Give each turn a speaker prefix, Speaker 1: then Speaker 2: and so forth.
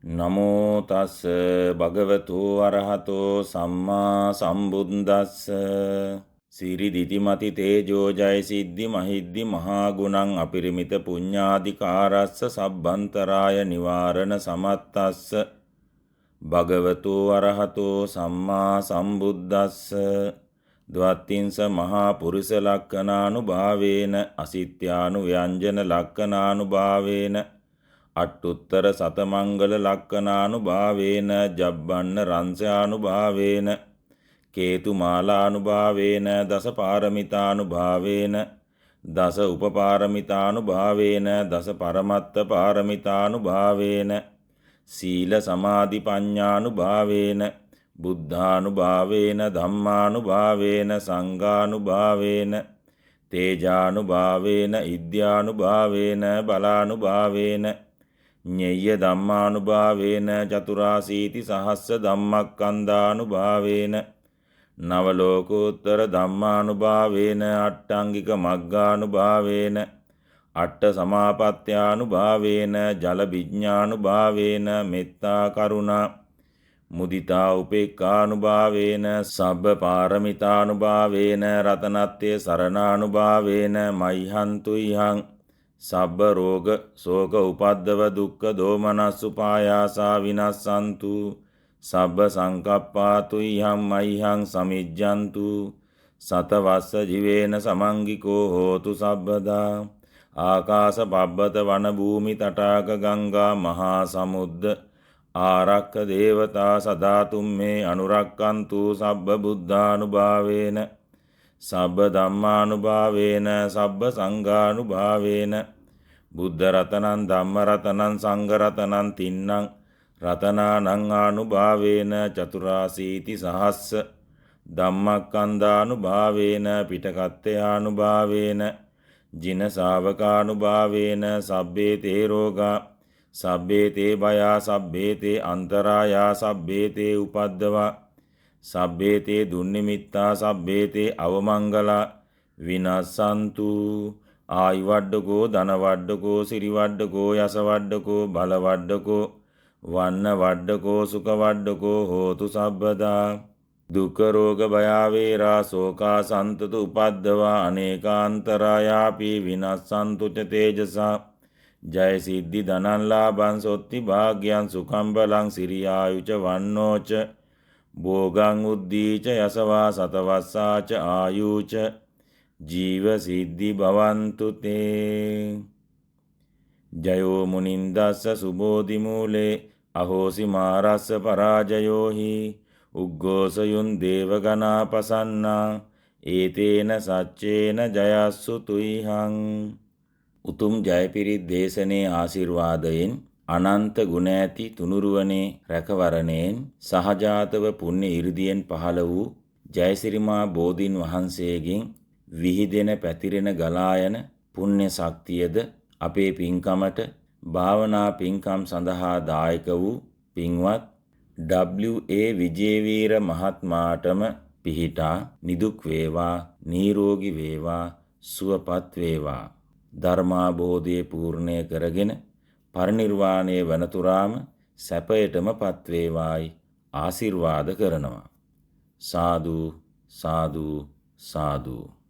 Speaker 1: නමෝ තස්ස භගවතු අරහතෝ සම්මා සම්බුද්දස්ස. සිරි දිතිමති තේජෝ ජය සිද්ධි මහිද්දි මහා ගුණං අපිරිමිත පුඤ්ඤාධිකාරස්ස සබ්බන්තරාය නිවාරණ සමත්තස්ස භගවතු අරහතෝ සම්මා සම්බුද්දස්ස. ද්වත්තිංස මහා පුරුෂ ලක්ඛනානුභාවේන අසිත්‍යානුව්‍යංජන ලක්ඛනානුභාවේන අට්ඨුත්තර සතමංගල ලක්ඛනානුභාවේන ජබ්බන්න රංසානුභාවේන කේතුමාලානුභාවේන දස පාරමිතානුභාවේන දස උපපාරමිතානුභාවේන දස පරමත්ත පාරමිතානුභාවේන සීල සමාධි පඤ්ඤානුභාවේන බුද්ධානුභාවේන ධම්මානුභාවේන සංඝානුභාවේන තේජානුභාවේන ඉද්‍යානුභාවේන බලානුභාවේන ඤෙය්‍ය ධම්මානුභාවේන චතුරාසීති සහස්ස ධම්මක්ඛන්දානුභාවේන නවලෝකෝත්තර ධම්මානුභාවේන අට්ඨංගික මග්ගානුභාවේන අට්ඨ සමාපත්‍යානුභාවේන ජල විඥානුභාවේන මෙත්තා කරුණා මුදිතා උපේක්ඛානුභාවේන සබ්බ පාරමිතානුභාවේන රතනත්තේ සරණානුභාවේන මයිහන්තු ඉහං සබ්බ රෝග ශෝක උපද්දව දුක්ඛ දෝමනස්සුපායාසා විනස්සන්තු සබ්බ සංකප්පාතු ඉහං මයිහං සමිජ්ජන්තු සතවස්ස ජීවේන සමංගිකෝ හෝතු සබ්බදා. ආකාශ පබ්බත වන භූමි තටාක ගංගා මහා සමුද්ද ආරක්ඛ දේවතා සදා තුම්මේ අනුරක්ඛන්තු සබ්බ බුද්ධානුභාවේන සබ්බ ධම්මානුභාවේන සබ්බ සංඝානුභාවේන බුද්ධ රතනං ධම්ම රතනං සංඝ රතනං තින්නම් රතනානං ආනුභාවේන චතුරාසීති සහස්ස ධම්මක්ඛන්දානුභාවේන පිටකත්තයානුභාවේන ජින ශාවකානුභාවේන සබ්බේ තේ රෝගා සබ්බේ තේ භයා සබ්බේ තේ අන්තරායා සබ්බේ තේ උපද්දවා සබ්බේ තේ දුන්නිමිත්තා සබ්බේ තේ අවමංගලා විනස්සන්තු. ආයුවඩ්ඩකෝ ධනවඩ්ඩකෝ සිරිවඩ්ඩකෝ යසවඩ්ඩකෝ බලවඩ්ඩකෝ වන්න වඩ්ඩකෝ සුඛවඩ්ඩකෝ හෝතු සබ්බදා. දුක්ඛ රෝග භය වේරා ශෝකා සන්තතු උපද්දවා අනේකාන්තරායාපි විනස්සන්තු ච තේජසා. ජය සිද්ධි ධනං ලාභං සොත්ති භාග්‍යං සුඛං බලං සිරියායුච වන්නෝච භෝගං උද්දීච යසවා සතවස්සාච ආයුච ජීව සිද්ධි භවන්තු තේ. ජයෝ මුනින්දස්ස සුබෝධි මූලේ අහෝසි මාරස්ස පරාජයෝහි උග්ඝෝසයුන් දේවගණා පසන්නා ඒතේන සච්චේන ජයස්සු තුයිහං. උතුම් ජයපිරිත් දේශනේ ආශිර්වාදයෙන් අනන්ත ගුණ ඇති තුනුරුවනේ රැකවරණයෙන් සහජාතව පුණ්‍ය 이르දියෙන් පහළ වූ ජයසිරිමා බෝධීන් වහන්සේගෙන් විහිදෙන පැතිරෙන ගලා යන පුණ්‍ය ශක්තියද අපේ පින්කමට භාවනා පින්කම් සඳහා දායක වූ පින්වත් W.A. Wijeweera මහත්මයාටම පිහිටා නිදුක් වේවා, නිරෝගී වේවා, සුවපත් වේවා. ධර්මාබෝධය පූර්ණය කරගෙන පරිනිර්වාණය වනතුරාම සැපයටම පත් වේවායි ආශිර්වාද කරනවා. සාදු සාදු සාදු.